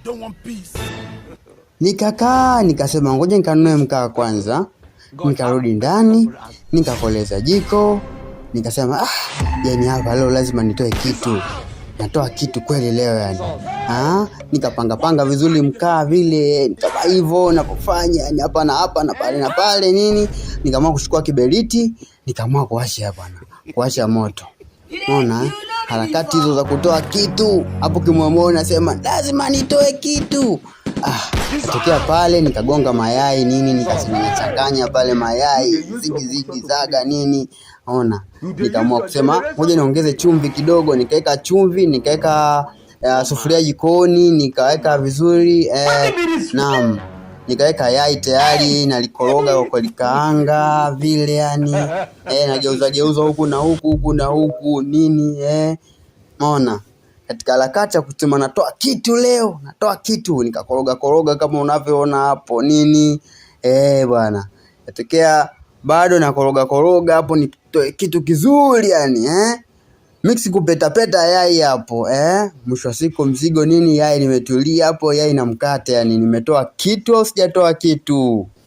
Don't want peace. Nikakaa nikasema ngoja nikanunue mkaa kwanza. Nikarudi ndani, nikakoleza jiko, nikasema ah, yani hapa leo lazima nitoe kitu. Natoa kitu kweli leo yani. Ah, nikapanga panga vizuri mkaa vile, kama hivyo napofanya yani hapa na hapa na pale na pale nini, nikaamua kuchukua kiberiti, nikaamua kuwasha bwana, kuwasha moto. Unaona harakati hizo za kutoa kitu hapo kimoyomoyo, nasema lazima nitoe kitu. Ah, katokea pale nikagonga mayai nini, nikachanganya changanya pale mayai zigi zigi zaga nini, ona, nikaamua kusema ngoja niongeze chumvi kidogo, nikaweka chumvi, nikaweka sufuria jikoni, nikaweka vizuri naam, nikaweka yai tayari nalikoroga kwa kulikaanga vile yani, nageuza geuza huku na huku huku na huku nini Umeona? Katika harakati ya kusema natoa kitu leo, natoa kitu, nikakoroga koroga kama unavyoona hapo nini bwana. Natokea bado nakoroga koroga hapo nitoe kitu kizuri yani Mix kupeta peta yai hapo Mwisho wa siku mzigo nini, yai limetulia hapo, yai na mkate yani, nimetoa kitu au sijatoa kitu?